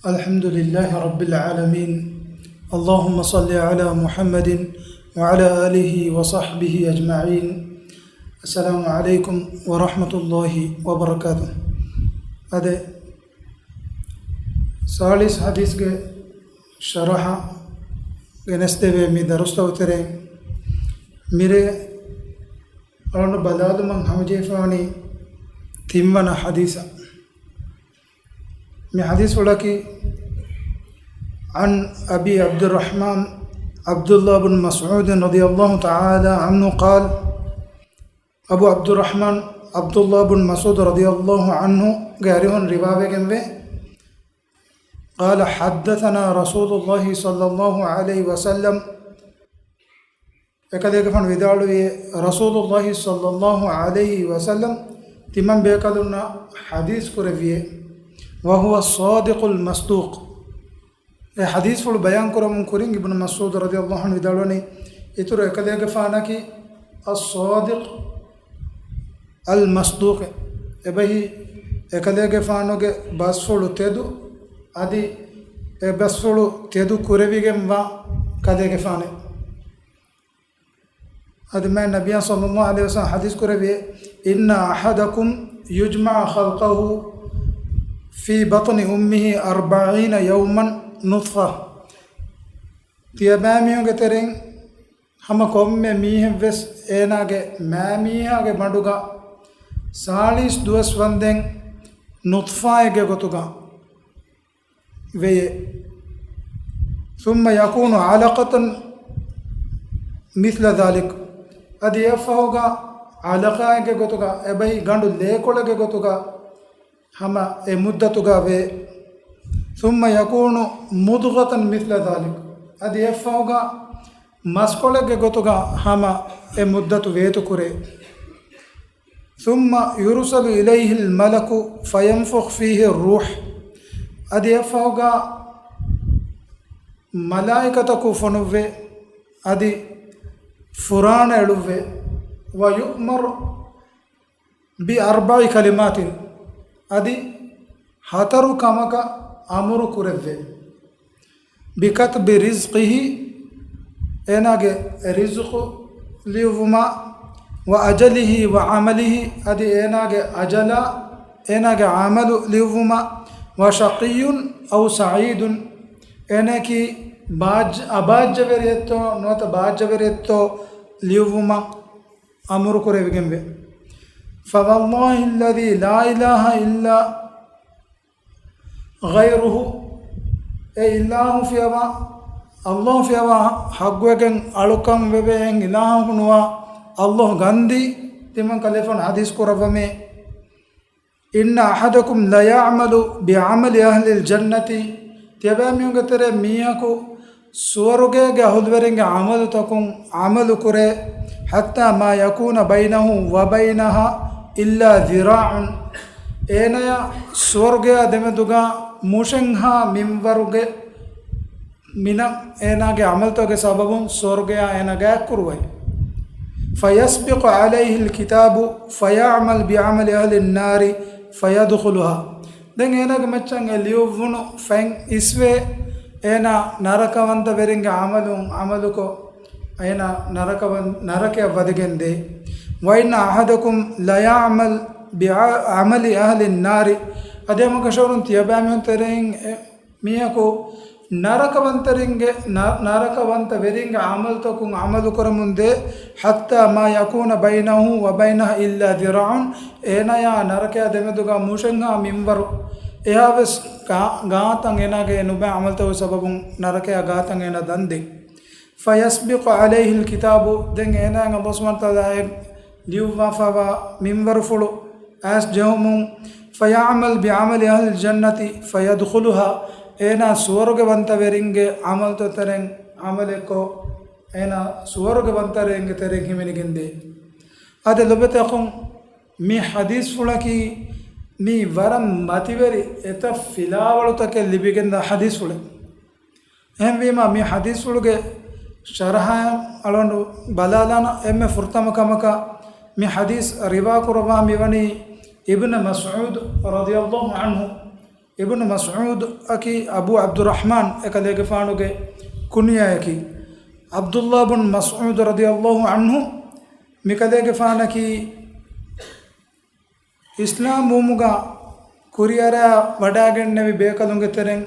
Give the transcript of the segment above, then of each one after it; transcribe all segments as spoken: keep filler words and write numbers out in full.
الحمد لله رب العالمين. اللهم صل على محمد وعلى آله وصحبه أجمعين. السلام عليكم ورحمة الله وبركاته. އަދި ސާޅީސް ޙަދީޘްގެ ޝަރަޙަ ގެނެސްދެވޭ މި ދަރުސްތައް ތެރެއިން މިރޭ އަޅުގަނޑު ބަލާލުމަށް ހަމަޖެހިފަވަނީ ތިންވަނަ ޙަދީޘަށް. މި ޙަދީޘްފުޅަކީ، عن أبي عبد الرحمن عبد الله بن مسعود رضي الله تعالى عنه قال، އަބޫ ޢަބްދުއްރަޙްމާން ޢަބްދުﷲ ބުން މަސްޢޫދު ރަޟިޔަﷲ ޢަންހުގެ އަރިހުން ރިވާވެގެންވޭ، قال، حدثنا رسول الله صلى الله عليه وسلم، އެކަލޭގެފާނު ވިދާޅުވި، ރަސޫލުﷲ ޞައްލަﷲ ޢަލައިހި ވަސައްލަމް ތިމަން ބޭކަލުންނަށް ޙަދީޘް ކުރެއްވިއޭ، وهو الصادق المصدوق. އެ ޙަދީޘްފުޅު ބަޔާން ކުރަމުން ކުރިން އިބްނު މަސްޢޫދު ރަޟިޔަﷲ ޢަންހު ވިދާޅުވަނީ، އިތުރު އެކަލޭގެފާނަކީ الصادق المصدوق، އެބަހީ އެކަލޭގެފާނުގެ ބަސްފުޅު ތެދު، އަދި އެ ބަސްފުޅު ތެދު ކުރެވިގެންވާ ކަލޭގެފާނެއް. އަދި މާތް ނަބިއްޔާ ޞައްލަﷲ ޢަލައިހި ވަސައްލަމް ޙަދީޘް ކުރެއްވި، إن أحدكم يجمع خلقه في بطن أمه أربعين يوما نطفة. ތިޔަބައިމީހުންގެ ތެރެއިން ހަމަ ކޮންމެ މީހެއްވެސް އޭނާގެ މައިމީހާގެ ބަނޑުގަ ސާޅީސް ދުވަސް ވަންދެން ނުޠްފާއެއްގެ ގޮތުގަ ވެޔޭ. ثم يكون علقة مثل ذلك. އަދި އެއަށްފަހުގަ ޢަލަޤާއެއްގެ ގޮތުގަ، އެބަހީ ގަނޑު ލޭކޮޅެއްގެ ގޮތުގަ ހަމަ އެ މުއްދަތުގަ ވޭ. ثم يكون مضغة مثل ذلك. އަދި އެއަށްފަހުގަ މަސްކޮޅެއްގެ ގޮތުގަ ހަމަ އެ މުއްދަތު ވޭތުކުރޭ. ثم يرسل إليه الملك فينفخ فيه الروح. އަދި އެއަށްފަހުގަ މަލާއިކަތަކު ފޮނުއްވޭ، އަދި ފުރާނަ އެޅުއްވޭ. ويؤمر بأربع كلمات، އަދި ހަތަރު ކަމަކަށް އަމުރު ކުރެއްވޭ. بكتب رزقه، އޭނާގެ ރިޒްޤު ލިޔުއްވުމަށް، وأجله وعمله، އަދި އޭނާގެ އަޖަލާ، އޭނާގެ ޢަމަލު ލިޔުއްވުމަށް، وشقي أو سعيد، އޭނައަކީ ބާއްޖަ-، އަބާއްޖަވެރިއެއްތޯ ނުވަތަ ބާއްޖަވެރިއެއްތޯ ލިޔުއްވުމަށް އަމުރު ކުރެވިގެންވޭ. فوالله الذي لا إله إلا غيره، އެ އިލާހު ފިޔަވާ، ﷲ ފިޔަވާ ޙައްޤުވެގެން އަޅުކަން ވެވޭ އެހެން އިލާހަކު ނުވާ ﷲ ގަންދީ، ތިމަން ކަލޭފާނު ޙަދީޘް ކުރައްވަމޭ. إن أحدكم ليعمل بعمل أهل الجنة، ތިޔަބައިމީހުންގެ ތެރޭ މީހަކު ސުވަރުގޭގެ އަހުލުވެރިންގެ ޢަމަލުތަކުން ޢަމަލު ކުރޭ، حتى ما يكون بينه وبينها إلا ذراع، އޭނަޔާ ސުވަރުގެޔާ ދެމެދުގަ މުށެންހާ މިންވަރުގެ މިނަށް އޭނާގެ ޢަމަލުތަކުގެ ސަބަބުން ސުވަރުގެޔާ އޭނާ ގާތްކުރުވައި. فيسبق عليه الكتاب فيعمل بعمل أهل النار فيدخلها. ދެން އޭނާގެ މައްޗަށް އެ ލިޔުއްވުނު ފަތް އިސްވޭ، އޭނާ ނަރަކަވަންތަވެރިންގެ ޢަމަލުން ޢަމަލުކޮށް، އޭނާ ނަރަކަވަން-، ނަރަކަޔަށް ވަދެގެންދޭ. وإن أحدكم ليعمل بعمل أهل النار، އަދި ހަމަކަށަވަރުން ތިޔަބައިމީހުން ތެރެއިން އެ މީހަކު ނަރަކަވަންތަރިންގެ، ނަ-، ނަރަކަވަންތަވެރިންގެ ޢަމަލުތަކުން ޢަމަލު ކުރަމުންދޭ، حتى ما يكون بينه وبينها إلا ذراع، އޭނާޔާ ނަރަކަޔާ ދެމެދުގަ މުށެންހާ މިންވަރު އެހާވެސް ގާ-، ގާތަށް އޭނާގެ ނުބައި ޢަމަލުތަކުގެ ސަބަބުން ނަރަކަޔާ ގާތަށް އޭނާ ދަންދޭ. فيسبق عليه الكتاب، ދެން އޭނާއަށް ﷲ ސުބްޙާނަހޫ ވަތަޢާލާ ލިޔުއްވާފައިވާ މިންވަރުފުޅު އައިސް ޖެހުމުން، فيعمل بعمل أهل الجنة فيدخلها، އޭނާ ސުވަރުގެވަންތަވެރިންގެ ޢަމަލުތައް ތެރެއިން ޢަމަލެއްކޮށް، އޭނާ ސުވަރުގެވަންތަވެރިންގެ ތެރެއިން ހިމެނިގެންދޭ. އަދި ލޮބުވެތި އަޚުން، މި ޙަދީޘްފުޅަކީ މީ ވަރަށް މަތިވެރި އެތައް ފިލާވަޅުތަކެއް ލިބިގެންދާ ޙަދީޘްފުޅެއް. އެހެންވީމާ، މި ޙަދީޘްފުޅުގެ ޝަރަޙައަށް އަޅުގަނޑު ބަލާލާނަން. އެންމެ ފުރަތަމަ ކަމަކަށް މި ޙަދީޘް ރިވާ ކުރައްވާ މިވަނީ އިބްނު މަސްޢޫދު ރަޟިޔަﷲ ޢަންހު. އިބްނު މަސްޢޫދު އަކީ އަބޫ ޢަބްދުއްރަޙްމާން އެކަލޭގެފާނުގެ ކުންޔާއަކީ. ޢަބްދުﷲ ބުން މަސްޢޫދު ރަޟިޔަﷲ ޢަންހު މިކަލޭގެފާނަކީ އިސްލާމް ވުމުގަ ކުރިއަރާ ވަޑާގެންނެވި ބޭކަލުންގެ ތެރެއިން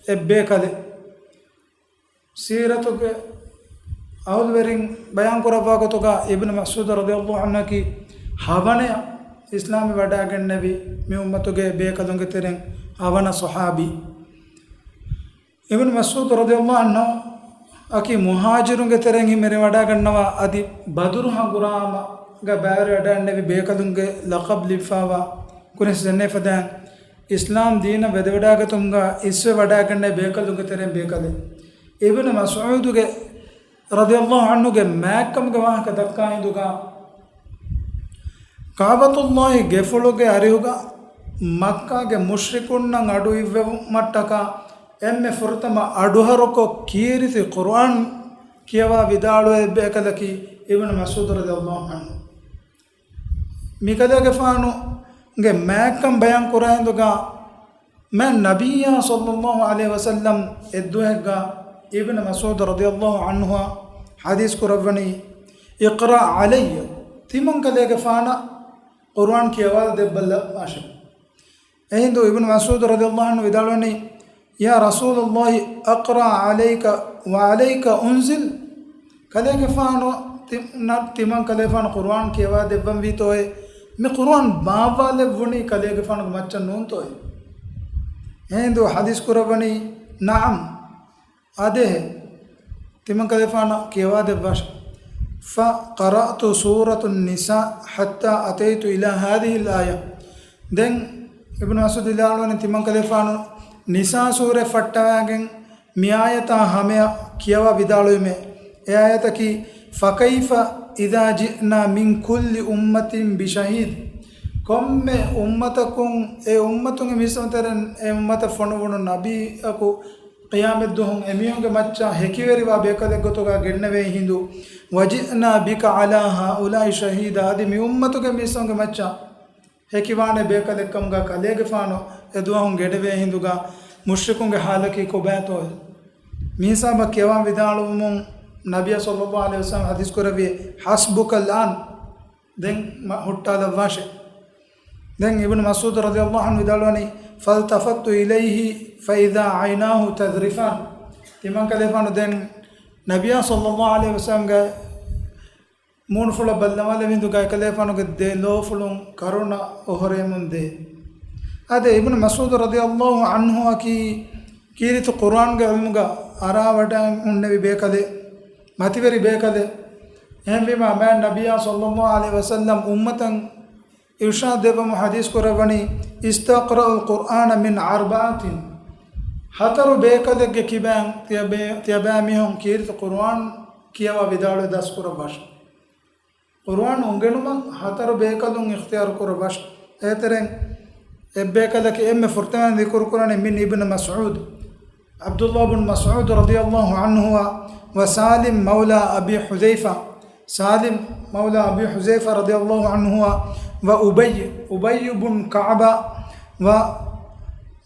އެއްބޭކަލެއް. ސީރަތުގެ އަހުލުވެރިން ބަޔާންކުރައްވާ ގޮތުގަ އިބްނު މަސްޢޫދު ރަޟިޔަﷲ ޢަންހުއަކީ ހަވަނަޔަށް އިސްލާމްވެ ވަޑާގެންނެވި މި އުއްމަތުގެ ބޭކަލުންގެ ތެރެއިން ހަވަނަ ޞަޙާބީ. އިބްނު މަސްޢޫދު ރަޟިޔަﷲ ޢަންހު އަކީ މުހާޖިރުންގެ ތެރެއިން ހިމެނިވަޑާގަންނަވާ އަދި ބަދުރު ހަނގުރާމަގަ ބައިވެރިވަޑައިގެންނެވި ބޭކަލުންގެ ލަޤަބް ލިބިފައިވާ ކުރިން ސިންނޭ ފަދައިން އިސްލާމް ދީނަށް ވެދެވަޑާގަތުމުގަ އިސްވެ ވަޑާގެންނެވި ބޭކަލުންގެ ތެރެއިން ބޭކަލެއް. އިބްނު މަސްޢޫދުގެ ރަޟިޔަﷲ ޢަންހުގެ މާތްކަމުގެ ވާހަކަ ދައްކާ ހިނދުގަ، ކަޢުބަތުﷲ ގެފުޅުގެ އަރިހުގަ މައްކާގެ މުޝްރިކުންނަށް އަޑު އިއްވެވުމަށްޓަކާ އެންމެ ފުރަތަމަ އަޑުއަހަރުކޮށް ކީރިތި ޤުރުއާން ކިޔަވާ ވިދާޅުވެ އެއްބޭކަލަކީ އިބްނު މަސްޢޫދު ރަޟިޔަﷲ ޢަންހު. މިކަލޭގެފާނުގެ މާތްކަން ބަޔާން ކުރާ ހިނދުގަ މާތް ނަބިއްޔާ ޞައްލަﷲ ޢަލައިހި ވަސައްލަމް އެއްދުވަހެއްގަ އިބްނު މަސްޢޫދު ރަޟިޔަﷲ ޢަންހުއަށް ޙަދީޘް ކުރައްވަނީ، "اقرأ علي." ތިމަން ކަލޭގެފާނަށް ޤުރުއާން ކިޔަވާލަ ދެއްވަލަށް ވާށެ. އެހިނދު އިބްނު މަސްޢޫދު ރަޟިޔަﷲ ޢަންހު ވިދާޅުވަނީ، "يا رسول الله، أقرأ عليك وعليك أنزل؟" ކަލޭގެފާނު ތި-، ނަ-، ތިމަން ކަލޭފާނު ޤުރުއާން ކިޔަވާ ދެއްވަން ވީތޯއޭ؟ މި ޤުރުއާން ބާއްވާލެއްވުނީ ކަލޭގެފާނުގެ މައްޗަށް ނޫންތޯއޭ؟ އެހިނދު ޙަދީޘް ކުރައްވަނީ، "نعم." އާދޭހެ. ތިމަން ކަލޭފާނަށް ކިޔަވާ ދެއްވާށެ. فقرأت سورة النساء حتى أتيت إلى هذه الآية. ދެން އިބްނު މަސްޢޫދު ވިދާޅުވަނީ ތިމަން ކަލޭފާނު ނިސާ ސޫރަ ފައްޓަވާގެން މި އާޔަތާ ހަމަޔަށް ކިޔަވާ ވިދާޅުވީމޭ. އެ އާޔަތަކީ، "فكيف إذا جئنا من كل أمة بشهيد." ކޮންމެ އުއްމަތަކުން އެ އުއްމަތުން މީސްތަކުން ތެރެއިން އެ އުއްމަތަށް ފޮނުވުނު ނަބިއްޔަކު ޤިޔާމަތްދުވަހު އެމީހުންގެ މައްޗަށް ހެކިވެރިވާ ބޭކަލެއް ގޮތުގަ ގެންނެވޭ ހިނދު، "وجئنا بك على هؤلاء شهيدا." އަދި މި އުއްމަތުގެ މީސްތަކުންގެ މައްޗަށް ހެކިވާނެ ބޭކަލެއްކަމުގަ ކަލޭގެފާނު އެދުވަހުން ގެނެވޭ ހިނދުގަ މުޝްރިކުންގެ ޙާލަކީ ކޮބާތޯއޭ؟ މިހިސާބަށް ކިޔަވާން ވިދާޅުވުމުން ނަބިއްޔާ ޞައްލަﷲ ޢަލައިހި ވަސައްލަމަ ޙަދީޘް ކުރެއްވި، "حسبك الآن." ދެން މަ-، ހުއްޓާލައްވާށެ. ދެން އިބްނު މަސްޢޫދު ރަޟިޔަﷲ ޢަންހު ވިދާޅުވަނީ، "فالتفت إليه فإذا عيناه تذرفان." ތިމަން ކަލޭފާނު ދެން ނަބިއްޔާ ޞައްލަﷲ ޢަލައިހި ވަސައްލަމްގެ މޫނުފުޅަށް ބައްލަވާލެވި ހިނދުގައި ކަލޭފާނުގެ ދެ ލޯފުޅުން ކަރުނަ އޮހޮރެމުން ދޭ. އާދެ، އިބްނު މަސްޢޫދު ރަޟިޔަﷲ ޢަންހުއަކީ ކީރިތި ޤުރުއާންގެ ޢިލްމުގަ އަރާވަޑައި ހުންނެވި ބޭކަލެއް، މަތިވެރި ބޭކަލެއް. އެހެންވީމާ، މާތް ނަބިއްޔާ ޞައްލަﷲ ޢަލައިހި ވަސައްލަމް އުއްމަތަށް އިރުޝާދު ދެއްވަމުން ޙަދީޘް ކުރައްވަނީ، "استقرأوا القرآن من أربعة." ހަތަރު ބޭކަލެއްގެ ކިބައިން ތިޔަބޭ-، ތިޔަބައިމީހުން ކީރިތި ޤުރުއާން ކިޔަވާ ވިދާޅުވެ ދަސްކުރައްވާށެ. ޤުރުއާން އުނގެނުމަށް ހަތަރު ބޭކަލުން އިޚްތިޔާރު ކުރައްވާށެ. އޭތެރެއިން އެއްބޭކަލަކީ އެންމެ ފުރަތަމަ ޛިކުރު ކުރަނީ މިން އިބްނު މަސްޢޫދު، ޢަބްދުﷲ ބުން މަސްޢޫދު ރަޟިޔަﷲ ޢަންހުއާ، ވަ ސާލިމް މައުލާ އަބީ ޙުޛައިފާ، ސާލިމް މައުލާ އަބީ ޙުޛައިފާ ރަޟިޔަﷲ ޢަންހުއާ، ވަ އުބައްޔު، އުބައްޔު ބުން ކަޢުބާ، ވަ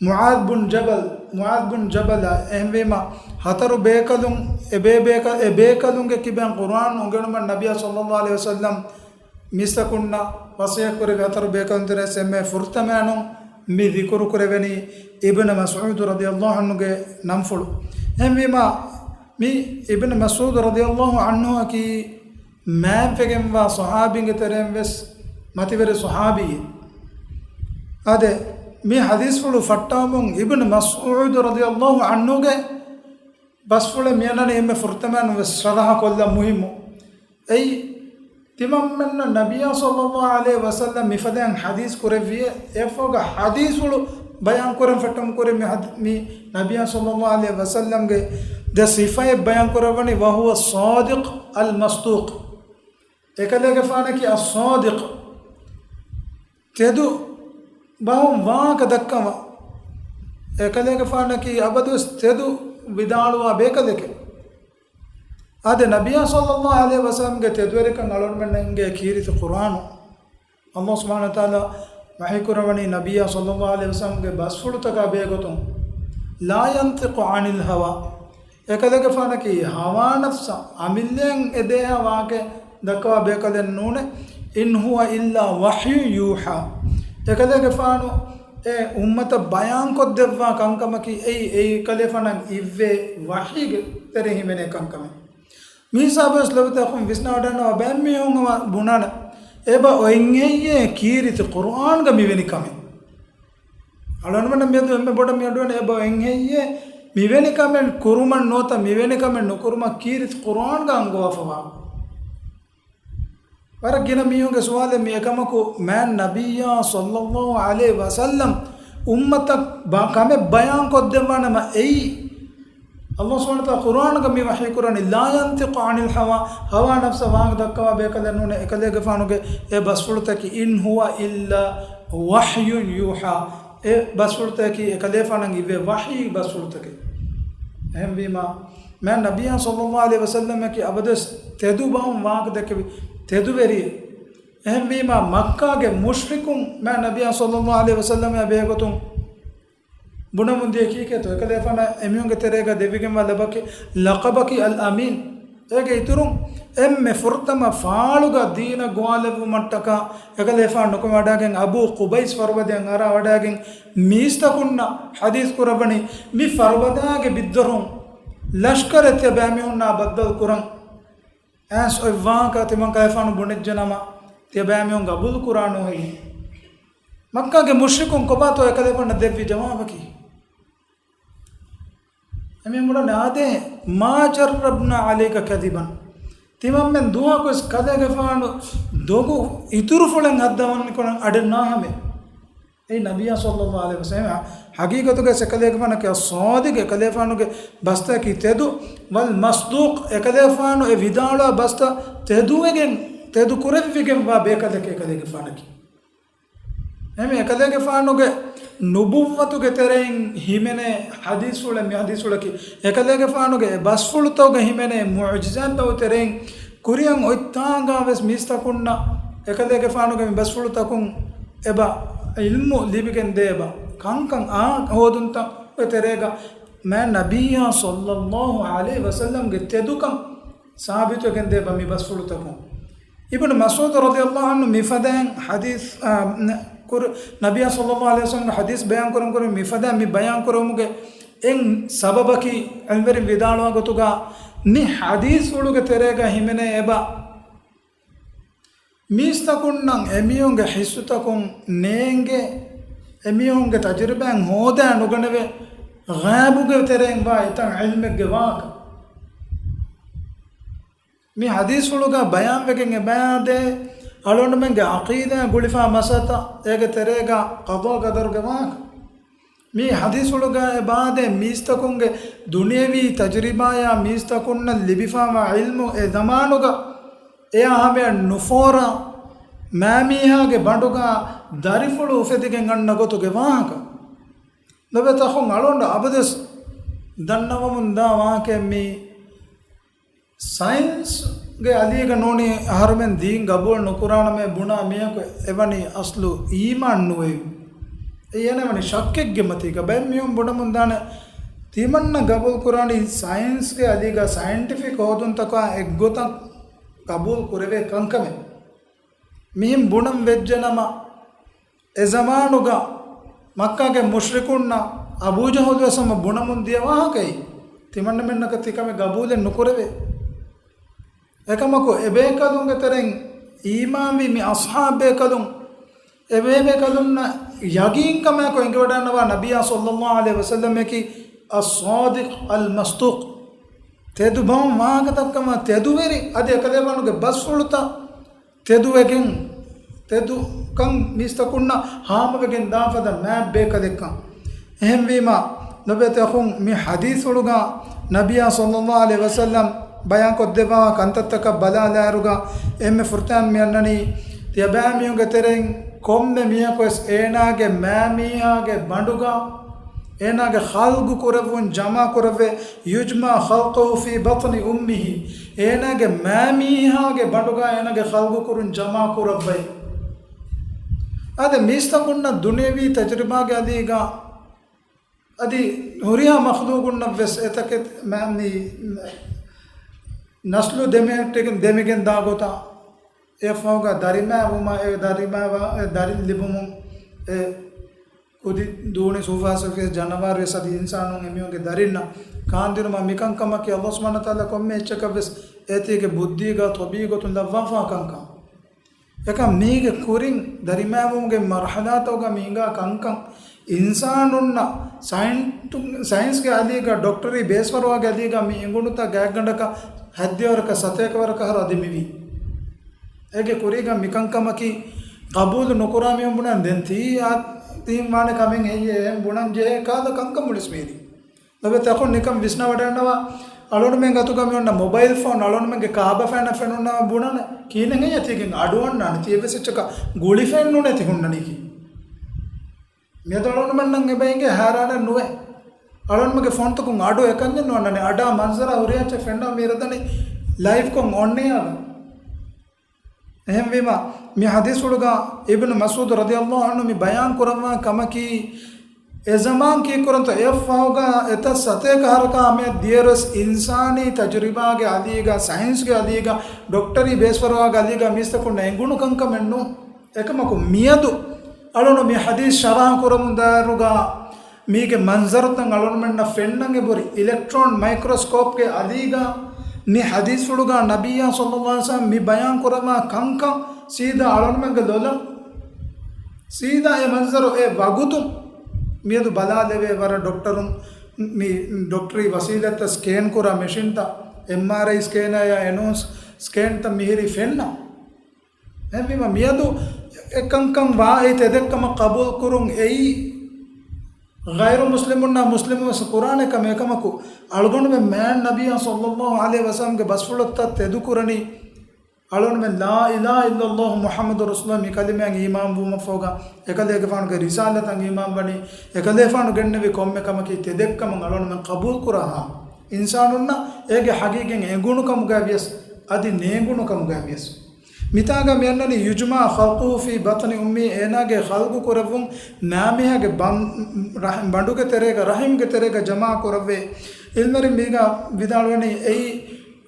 މުޢާޛް ބުން ޖަބަލް، މުޢާޛް ބުން ޖަބަލާ. އެހެންވީމަ، ހަތަރު ބޭކަލުން، އެ ބޭ-، ބޭކަ-، އެ ބޭކަލުންގެ ކިބައިން ޤުރުއާން އުނގެނުމަށް ނަބިއްޔާ ޞައްލަﷲ ޢަލައިހި ވަސައްލަމް މީސްތަކުންނަށް ވަޞިއްޔަތް ކުރެއްވި ހަތަރު ބޭކަލުން ތެރޭ އެންމެ ފުރަތަމައިނުން މި ޛިކުރު ކުރެވެނީ އިބްނު މަސްޢޫދު ރަޟިޔަﷲ ޢަންހުގެ ނަންފުޅު. އެހެންވީމަ، މި އިބްނު މަސްޢޫދު ރަޟިޔަﷲ ޢަންހުއަކީ މާތްވެގެންވާ ޞަޙާބީންގެ ތެރެއިން ވެސް މަތިވެރި ޞަޙާބީއެއް. އާދެ، މި ޙަދީޘްފުޅު ފައްޓަވަމުން އިބްނު މަސްޢޫދު ރަޟިޔަﷲ ޢަންހުގެ ބަސްފުޅެއް މިއަންނަނީ އެންމެ ފުރަތަމައިން ވެސް ޝަރަޙަ ކޮށްލަން މުހިއްމު. އެއީ، ތިމަންމެންނަށް ނަބިއްޔާ ޞައްލަﷲ ޢަލައިހި ވަސައްލަމް މިފަދައިން ޙަދީޘް ކުރެއްވިއޭ، އެއަށްފަހުގަ ޙަދީޘްފުޅު ބަޔާން ކުރަން ފެއްޓުމުން ކުރިން މި ޙަދީ-، މި ނަބިއްޔާ ޞައްލަﷲ ޢަލައިހި ވަސައްލަމްގެ ދެ ޞިފައެއް ބަޔާން ކުރައްވަނީ، "وهو الصادق المصدوق." އެކަލޭގެފާނަކީ އައްޞާދިޤު، ތެދު ބަހުން ވާހަކަ ދައްކަވާ. އެކަލޭގެފާނަކީ އަބަދުވެސް ތެދު ވިދާޅުވާ ބޭކަލެކެ. އާދެ، ނަބިއްޔާ ޞައްލަﷲ ޢަލައިހި ވަސައްލަމްގެ ތެދުވެރިކަން އަޅުގަނޑުމެންނަށް އިނގޭ ކީރިތި ޤުރުއާނު. ﷲ ސުބްޙާނަހޫ ވަތަޢާލާ ވަޙީކުރައްވަނީ ނަބިއްޔާ ޞައްލައްލާހު ޢަލައިހި ވަސައްލަމްގެ ބަސްފުޅުތަކާ ބެހޭގޮތުން، لا ينطق عن الهوى، އެކަލޭގެފާނަކީ ހަވާ ނަފްސަށް އަމިއްލައަށް އެދޭހާ ވާހަކަ ދައްކަވާ ބޭކަލެއް ނޫނޭ. إن هو إلا وحي يوحى. އެކަލޭގެފާނު އެ އުއްމަތަށް ބަޔާންކޮށްދެއްވާ ކަންކަމަކީ އެއީ، އެއީ ކަލޭފާނަށް އިއްވޭ ވަޙީގެ ތެރެ ހިމެނޭ ކަންކަމެއް. މިހިސާބުވެސް ލޮބުވެތި އަޚުން ވިސްނާވަޑައިގަންނަވާ ބައެއް މީހުން ހަމަ ބުނާނެ، އެބަ އޮތް ހެއްޔޭ ކީރިތި ޤުރުއާންގަ މިވެނި ކަމެއް؟ އަޅުގަނޑުމެންނަށް މިއަދު އެންމެ ބޮޑަށް މި އަޑުއިވޭނެ އެބަ އޮތް ހެއްޔޭ މިވެނި ކަމެއް ކުރުމަށް ނުވަތަ މިވެނި ކަމެއް ނުކުރުމަށް ކީރިތި ޤުރުއާންގަ އަންގަވާފަވާ. ވަރަށް ގިނަ މީހުންގެ ސުވާލެއް މި. އެކަމަކު މާތް ނަބިއްޔާ ޞައްލައްލާހު ޢަލައިހި ވަސައްލަމް އުއްމަތަށް ބަ-، ކަމެއް ބަޔާންކޮށްދެއްވާނަމަ އެއީ، ﷲ ސުބްޙާނަހޫ ވަތަޢާލާ ޤުރުއާންގަ މި ވަޙީކުރަނީ، لا ينطق عن الهوى، ހަވާ ނަފްސަށް ވާހަކަ ދައްކަވާ ބޭކަލެއް ނޫނޭ. އެކަލޭގެފާނުގެ އެ ބަސްފުޅުތަކީ، إن هو إلا وحي يوحى، އެ ބަސްފުޅުތަކީ އެކަލޭފާނަށް އިއްވޭ ވަޙީ ބަސްފުޅުތަކެއް. އެހެންވީމާ، މާތް ނަބިއްޔާ ޞައްލައްލާހު ޢަލައިހި ވަސައްލަމަކީ އަބަދުވެސް ތެދު ބަހުން ވާހަކަ ދެއްކެވި ތެދުވެރިއެއް. އެހެންވީމާ، މައްކާގެ މުޝްރިކުން މާތް ނަބިއްޔާ ޞައްލައްލާހު ޢަލައިހި ވަސައްލަމާ ބެހޭގޮތުން ބުނަމުން ދިޔަ ކީކޭތޯ؟ އެކަލޭފާނަށް އެމީހުންގެ ތެރޭގަ ދެވިގެންވާ ލަޤަބަކީ، ލަޤަބަކީ އަލް އަމީން. އޭގެ އިތުރުން އެންމެ ފުރަތަމަ ފާޅުގަ ދީނަށް ގޮވާލެއްވުމަށްޓަކާ އެކަލޭފާނު ނުކުމެވަޑައިގެން އަބޫ ޤުބައިސް ފަރުބަދައަށް އަރާވަޑައިގެން މީސްތަކުންނަށް ޙަދީޘް ކުރައްވަނީ، މި ފަރުބަދައިގެ ބިއްދަރުން ލަޝްކަރެއް ތިޔަބައިމީހުންނާ ބައްދަލު ކުރަން. އައިސް އޮތް ވާހަކަ ތިމަން ކަލޭފާނު ބުނެއްޖެނަމަ، ތިޔަބައިމީހުން ގަބޫލު ކުރާނޫހެއް. މައްކާގެ މުޝްރިކުން ކޮބާތޯ އެކަލޭފާނަށް ދެއްވި ޖަވާބަކީ؟ އެމީހުން ބުނަން އާދޭ، ما جربنا عليك كذبا. ތިމަންމެން ދުވަހަކުވެސް ކަލޭގެފާނު ދޮގު އިތުރުފުޅެއް ހައްދަވަން ކުރަން އަޑެއް ނާހަމޭ. އެއީ ނަބިއްޔާ ޞައްލައްލާހު ޢަލައިހި ވަސައްލަމް. ޙަޤީޤަތުގައި އެކަލޭގެފާނަކީ އައްޞާދިޤް، އެކަލޭފާނުގެ ބަސްތަކީ ތެދު، ވަލް މަޞްދޫޤް، އެކަލޭފާނު އެ ވިދާޅުވާ ބަސްތައް ތެދުވެގެން، ތެދު ކުރެވިގެން ވާ ބޭކަލެކޭ އެކަލޭގެފާނަކީ. އެހެންވެ އެކަލޭގެފާނުގެ ނުބުއްވަތުގެ ތެރެއިން ހިމެނޭ ޙަދީޘްފުޅެއް މި ޙަދީޘްފުޅަކީ. އެކަލޭގެފާނުގެ އެ ބަސްފުޅުތަކުގަ ހިމެނޭ މުޢުޖިޒާތްތަކުގެ ތެރެއިން ކުރިއަށް އޮތްތާނގާ ވެސް މީސްތަކުންނަށް އެކަލޭގެފާނުގެ މި ބަސްފުޅުތަކުން އެބަ ޢިލްމު ލިބިގެން ދޭ އެބަ ކަންކަން އާ ހޯދުންތައް އޮތް ތެރޭގަ މާތް ނަބިއްޔާ ޞައްލައްލާހު ޢަލައިހި ވަސައްލަމްގެ ތެދުކަން ސާބިތުވެގެން ދޭ އެބަ މި ބަސްފުޅުތަކުން. އިބްނު މަސްޢޫދު ރަޟިޔަﷲ ޢަންހު މިފަދައިން ޙަދީޘް، އާ، ނަ-، ކުރ-، ނަބިއްޔާ ޞައްލައްލާހު ޢަލައިހި ވަސައްލަމްގެ ޙަދީޘް ބަޔާން ކުރަމުން ކުރި މިފަދައިން މި ބަޔާން ކުރެވުމުގެ އެއް ސަބަބަކީ، ޢިލްމުވެރިން ވިދާޅުވާ ގޮތުގަ މި ޙަދީޘްފުޅުގެ ތެރޭގަ ހިމެނޭ އެބަ މީސްތަކުންނަށް އެމީހުންގެ ޙިއްސުތަކުން ނޭނގޭ، އެމީހުންގެ ތަޖުރިބާއިން ހޯދާ ނުގަނެވޭ، ޣައިބުގެ ތެރެއިން ވާ އެތައް ޢިލްމެއްގެ ވާހަކަ. މި ޙަދީޘްފުޅުގަ ބަޔާންވެގެން އެބައާދޭ، އަޅުގަނޑުމެންގެ ޢަޤީދާއާ ގުޅިފާ މައްސަލަތައް، އޭގެ ތެރޭގަ ޤަޟާ ޤަދަރުގެ ވާހަކަ. މި ޙަދީޘްފުޅުގަ އެބައާދޭ، މީސްތަކުންގެ ދުނިޔަވީ ތަޖުރިބާއާ މީސްތަކުންނަށް ލިބިފާވާ ޢިލްމު އެ ޒަމާނުގަ އެއާ ހަމަޔަށް ނުފޯރާ، މާމީހާގެ ބަނޑުގަ ދަރިފުޅު އުފެދިގެން އަންނަ ގޮތުގެ ވާހަކަ. ލޮބުވެތި އަޚުން އަޅުގަނޑު އަބަދުވެސް ދަންނަވަމުންދާ ވާހަކައެއް މީ. ސައިންސްގެ އަލީގަ ނޫނީ އަހަރުމެން ދީން ގަބޫލު ނުކުރާނަމޭ ބުނާ މީހަކު އެވަނީ އަސްލު އީމާން ނުވެވި. އެއީ އޭނަ ވަނީ ޝައްކެއްގެ މަތީގަ. ބައެއް މީހުން ބުނަމުން ދާނެ، ތިމަންނަ ގަބޫލު ކުރާނީ ސައިންސްގެ އަލީގަ ސައިންޓިފިކް ހޯދުންތަކާ އެއްގޮތަށް ގަބޫލު ކުރެވޭ ކަންކަމެއް. މިހެން ބުނަން ވެއްޖެނަމަ، އެ ޒަމާނުގަ މައްކާގެ މުޝްރިކުންނަށް އަބޫޖަހުލު ވެސް ހަމަ ބުނަމުން ދިޔަ ވާހަކައެއް، ތިމަންނަމެންނަކަށް ތިކަމެއް ގަބޫލެއް ނުކުރެވޭ. އެކަމަކު، އެބޭކަލުންގެ ތެރެއިން އީމާންވި މި އަޞްޙާބު ބޭކަލުން، އެބޭބޭކަލުންނަށް ޔަގީންކަމާއެކު އެނގިވަޑައިގަންނަވާ ނަބިއްޔާ ޞައްލައްލާހު ޢަލައިހި ވަސައްލަމަކީ އައްޞާދިޤް އަލްމަޞްދޫޤް. ތެދު ބަހުން ވާހަކަ ދައްކަމާ ތެދުވެރި، އަދި އެކަލޭގެފާނުގެ ބަސްފުޅުތައް ތެދުވެގެން، ތެދުކަން މީސްތަކުންނަށް ހާމަވެގެން ދާފަދަ މާތް ބޭކަލެއްކަން. އެހެންވީމާ، ލޮބުވެތި އަޚުން، މި ޙަދީޘްފުޅުގަ ނަބިއްޔާ ޞައްލައްލާހު ޢަލައިހި ވަސައްލަމް ބަޔާންކޮށްދެއްވާ ކަންތައްތަކަށް ބަލާލާއިރުގަ، އެންމެ ފުރަތަމަ މި އަންނަނީ، ތިޔަބައިމީހުންގެ ތެރެއިން ކޮންމެ މީހަކުވެސް އޭނާގެ މައިމީހާގެ ބަނޑުގަ އޭނާގެ ޚަލްޤު ކުރެއްވުން ޖަމާ ކުރެވޭ، يجمع خلقه في بطن أمه، އޭނާގެ މައިމީހާގެ ބަނޑުގަ އޭނާގެ ޚަލްޤު ކުރުން ޖަމާ ކުރައްވައި. އާދެ، މީސްތަކުންނަށް ދުނިޔަވީ ތަޖުރިބާގެ އަލީގަ އަދި ހުރިހާ މަޚްލޫގުންނަށް ވެސް އެތަކެތި މަ-، މި ނަސްލު ދެމެހެއްޓިގެން ދެމިގެން ދާ ގޮތަށް އެއަށްފަހުގަ ދަރިމައިވުމަށް، އެ ދަރިމައިވާ، އެ ދަރިން ލިބުމުން އެ ކުދި ދޫނި ސޫފާސުފިޔަސް ޖަނަވާރުވެސް އަދި އިންސާނުން އެމީހުންގެ ދަރިންނަށް ކާންދިނުމަށް މިކަންކަމަކީ އަﷲ ސުބްޙާނަހޫ ވަތަޢާލާ ކޮންމެ އެއްޗަކަށްވެސް އޭތީގެ ބުއްދީގަ ތޮބީޢީ ގޮތުން ލައްވާފާ ކަންކަން. އެކަމް މީގެ ކުރިން ދަރިމައިވުމުގެ މަރުޙަލާތަކުގަ މި ހިނގާ ކަންކަން އިންސާނުންނަށް ސައިންޓު-، ސައިންސްގެ އަލީގަ ޑޮކްޓަރީ ބޭސްފަރުވާގެ އަލީގަ މި އެނގުނުތާ ގާތްގަނޑަކަށް ހަތްދިހަވަރަކަށް ސަތޭކަވަރަކަށް އަހަރު އަދި މިވީ. އޭގެ ކުރީގަ މިކަންކަމަކީ ޤަބޫލު ނުކުރާ މީހުން ބުނަން ދެން ތީ އާ ތީ ވާނެ ކަމެއް ހެއްޔޭ އެހެން ބުނަން ޖެހޭ ކާދަ ކަންކަން މުޅިސް މީދީ. ލޮބެތަކުން ނިކަން ވިސްނަވަޑައިންނަވާ، އަޅުންމެން ގަތުގަ މި އޮންނަ މޮބައިލް ފޯން އަޅުންމެންގެ ކާބަ ފައިނަށް ފެނުންނަ ބުނަން ކީނެއް ހެއްޔޭ ތީގެން އަޑު އަންނާނެ ތިޔަ ވެސް އެއްޗަކަށް ގުޅި ފެން ނުނެތި ހުންނަނީކީ. މިއަދު އަޅުންމެންނަށް އެބަ އިނގޭ ހައިރާނެއް ނުވޭ. އަޅުންމެންގެ ފޯންތަކުން އަޑު އެކަންޏެއް ނުއަންނަނީ. އަޑާ މަންޒަރާ ހުރިހާ އެއްޗެއް ފެންނަ މިރަދަނީ ލައިވްކޮށް އޮންއެއާގަ. އެހެންވީމަ، މި ޙަދީޘްފުޅުގަ އިބްނު މަސްޢޫދު ރަޟިޔަﷲ ޢަންހު މި ބަޔާން ކުރައްވާ ކަމަކީ، އެ ޒަމާން ކީއްކުރަންތޯ އެއަށްފަހުގަ އެތައް ސަތޭކަ އަހަރަކާ މިއަށް ދިޔައިރުވެސް އިންސާނީ ތަޖުރިބާގެ އަލީގަ، ސައިންސްގެ އަލީގަ، ޑޮކްޓަރީ ބޭސްފަރުވާގެ އަލީގަ މީސްތަކުންނަށް އެނގުނު ކަންކަމެއް ނޫން. އެކަމަކު މިއަދު އަޅުނު މި ޙަދީޘް ޝަރަޙަ ކުރަމުންދާއިރުގަ، މީގެ މަންޒަރުތައް އަޅުންމެންނަށް ފެންނަން އެބުރި އިލެކްޓްރޯން މައިކްރޮސްކޯޕްގެ އަލީގަ މި ޙަދީޘްފުޅުގަ ނަބިއްޔާ ޞައްލަﷲ ޢަލައިހި ވަސައްލަމް މި ބަޔާން ކުރައްވާ ކަންކަން ސީދާ އަޅުންމެންގެ ލޮލަށް ސީދާ އެ މަންޒަރު އެ ވަގުތު މިއަދު ބަލާލެވޭ ވަރަށް ޑޮކްޓަރުން މި ޑޮކްޓަރީ ވަސީލަތްތައް ސްކޭން ކުރާ މެޝިންތައް، އެމްއާރްއައި ސްކޭނަރ އެނޯންސް ސްކޭންތައް މިހިރީ ފެންނަ. އެހެންވީމަ މިއަދު އެކަންކަން ވާ އެއީ ތެދެއްކަމަށް ޤަބޫލު ކުރުން އެއީ ޣައިރު މުސްލިމުންނާ މުސްލިމުން ވެސް ކުރާނެ ކަމެއް. އެކަމަކު އަޅުގަނޑުމެން މާތް ނަބިއްޔާ ޞައްލަﷲ ޢަލައިހި ވަސައްލަމްގެ ބަސްފުޅަށްތައް ތެދުކުރަނީ އަޅުގަނޑުމެން ލާ އިލާހަ އިއްލަﷲ މުޙައްމަދު ރަސޫލުﷲ މި ކަލިމައަށް އީމާންވުމަށްފަހުގަ، އެކަލޭގެފާނުގެ ރިސާލަތަށް އީމާންވަނީ، އެކަލޭފާނު ގެންނެވި ކޮންމެ ކަމަކީ ތެދެއްކަމަށް އަޅުގަނޑުމެން ޤަބޫލުކުރާހާ، އިންސާނުންނަށް އޭގެ ޙަޤީޤަތް އެނގުނު ކަމުގައި ވިޔަސް، އަދި ނޭނގުނު ކަމުގައި ވިޔަސް. މިތާގަ މިއަންނަނީ ޔުޖްމަޢު ޚަލްޤުހު ފީ ބަޠްނި އުއްމިހި، އޭނާގެ ޚަލްޤު ކުރެއްވުން މާމީހާގެ ބަން-، ރަޙި-، ބަނޑުގެ ތެރޭގަ، ރަޙިމްގެ ތެރޭގަ ޖަމާ ކުރައްވޭ. ޢިލްމުވެރިން މީގަ ވިދާޅުވަނީ އެއީ،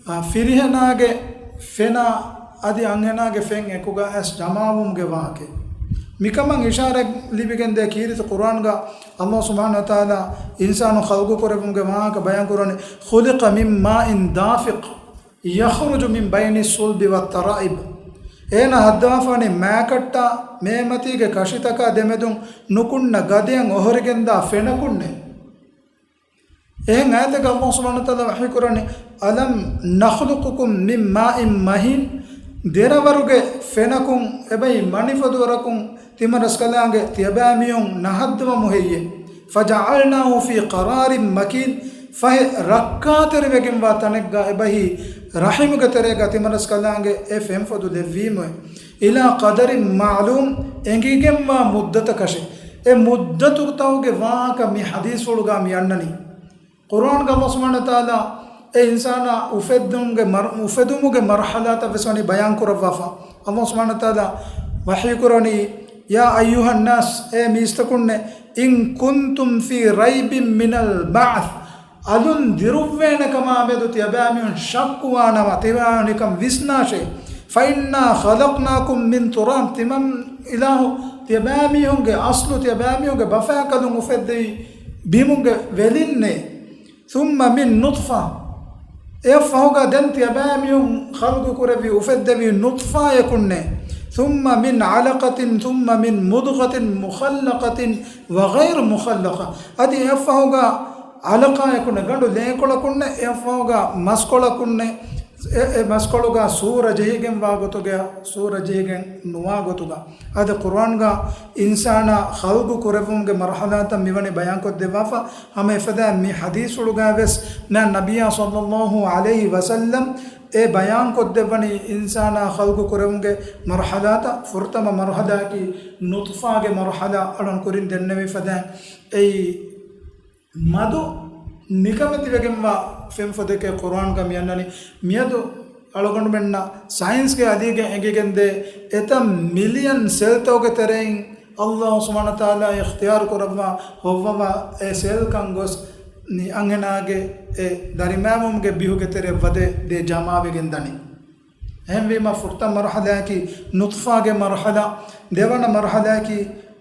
އާ، ފިރިހެނާގެ ފެނާ އަދި އަންހެނާގެ ފެން އެކުގަ އައިސް ޖަމާވުމުގެ ވާހަކަ. މިކަމަށް އިޝާރަތް ލިބިގެންދޭ ކީރިތި ޤުރުއާންގަ ﷲ ސުބްޙާނަހޫ ވަތަޢާލާ އިންސާނު ޚަލްޤު ކުރެއްވުމުގެ ވާހަކަ ބަޔާން ކުރަނީ، خلق من ماء دافق يخرج من بين الصلب والترائب. އޭނާ ހައްދަވާފާނީ މާކައްޓާ މޭމަތީގެ ކަށިތަކާ ދެމެދުން ނުކުންނަ ގަދަޔަށް އޮހޮރިގެންދާ ފެނަކުންނޭ. އެހެން އާޔަތެއްގަ ﷲ ސުބްޙާނަހޫ ވަތަޢާލާ ވަޙީކުރަނީ، ألم نخلقكم من ماء مهين؟ ދެރަވަރުގެ ފެނަކުން އެބައި މަނިފަދުވަރަކުން ތިމަންރަސްކަލާނގެ ތިޔަބައިމީހުން ނަހައްދަވަމު ހެއްޔޭ؟ فجعلناه في قرار مكين، ފަހެ ރައްކާތެރިވެގެންވާ ތަނެއްގަ އެބަހީ ރަޙިމުގެ ތެރޭގަ ތިމަންރަސްކަލާނގެ އެ ފެންފޮދު ލެއްވީމުއެ. إلى قدر معلوم، އެނގިގެންވާ މުއްދަތަކަށެ. އެ މުއްދަތުތަކުގެ ވާހަކަ މި ޙަދީޘްފުޅުގަ މި އަންނަނީ. ޤުރުއާންގަ ﷲ ސުބްޙާނަހޫ ވަތަޢާލާ އެ އިންސާނާ އުފެއްދުމުގެ މަރު-، އުފެދުމުގެ މަރުޙަލާތައް ވެސް ވަނީ ބަޔާން ކުރައްވާފަ. ﷲ ސުބްޙާނަހޫ ވަތަޢާލާ ވަޙީކުރަނީ، يا أيها الناس، އޭ މީސްތަކުންނޭ، إن كنتم في ريب من البعث، އަލުން ދިރުއްވޭނެ ކަމާ މެދު ތިޔަބައިމީހުން ޝައްކުވާނަމަ، ތިޔަބައިމީހުން ނިކަން ވިސްނާށޭ. فإنا خلقناكم من تراب، ތިމަން އިލާހު ތިޔަބައިމީހުންގެ އަސްލު، ތިޔަބައިމީހުންގެ ބަފައިކަލުން އުފެއްދެވި ބިމުގެ ވެލިންނޭ. ثم من نطفة، އެއަށްފަހުގަ ދެން ތިޔަބައިމީހުން ޚަލްޤު ކުރެއްވި އުފެއްދެވި ނުޠްފާއަކުންނޭ. ثم من علقة، ثم من مضغة مخلقة وغير مخلقة، އަދި އެއަށްފަހުގަ ޢަލަޤާއަކުންނޭ، ގަނޑު ލޭކޮޅަކުންނޭ، އެއަށްފަހުގަ މަސްކޮޅަކުންނޭ، އެ، އެ މަސްކޮޅުގަ ސޫރަ ޖެހިގެންވާ ގޮތުގަ، ސޫރަ ޖެހިގެން ނުވާ ގޮތުގަ. އަދި ޤުރުއާންގަ އިންސާނާ ޚަލްޤު ކުރެއްވުމުގެ މަރުޙަލާތައް މިވަނީ ބަޔާންކޮށްދެއްވާފަ. ހަމަ އެފަދައިން މި ޙަދީޘްފުޅުގައި ވެސް މާތް ނަބިއްޔާ ޞައްލައްލާހު ޢަލައިހި ވަސައްލަމް އެ ބަޔާންކޮށްދެއްވަނީ އިންސާނާ ޚަލްޤު ކުރެވުމުގެ މަރުޙަލާތައް. ފުރަތަމަ މަރުޙަލާއަކީ ނުޠްފާގެ މަރުޙަލާ އަޅުން ކުރިން ދެންނެވި ފަދައިން އެއީ މަދު ނިކަމެތިވެގެންވާ ފެންފޮދެކޭ ޤުރުއާންގަ މިއަންނަނީ. މިއަދު އަޅުގަނޑުމެންނަށް ސައިންސްގެ އަލީގަ އެނގިގެންދޭ އެތައް މިލިއަން ސެލްތަކުގެ ތެރެއިން ﷲ ސުބްޙާނަހޫ ވަތަޢާލާ އިޚްތިޔާރު ކުރައްވާ ހޮއްވަވާ އެ ސެލްކަން ގޮސް ނި އަންހެނާގެ އެ ދަރިމައިމަމުގެ ބިހުގެ ތެރެއަށް ވަދެ ދޭ ޖަމާވެގެން ދަނީ. އެހެންވީމަ ފުރަތަމަ މަރުޙަލާއަކީ ނުޠްފާގެ މަރުޙަލާ، ދެވަނަ މަރުޙަލާއަކީ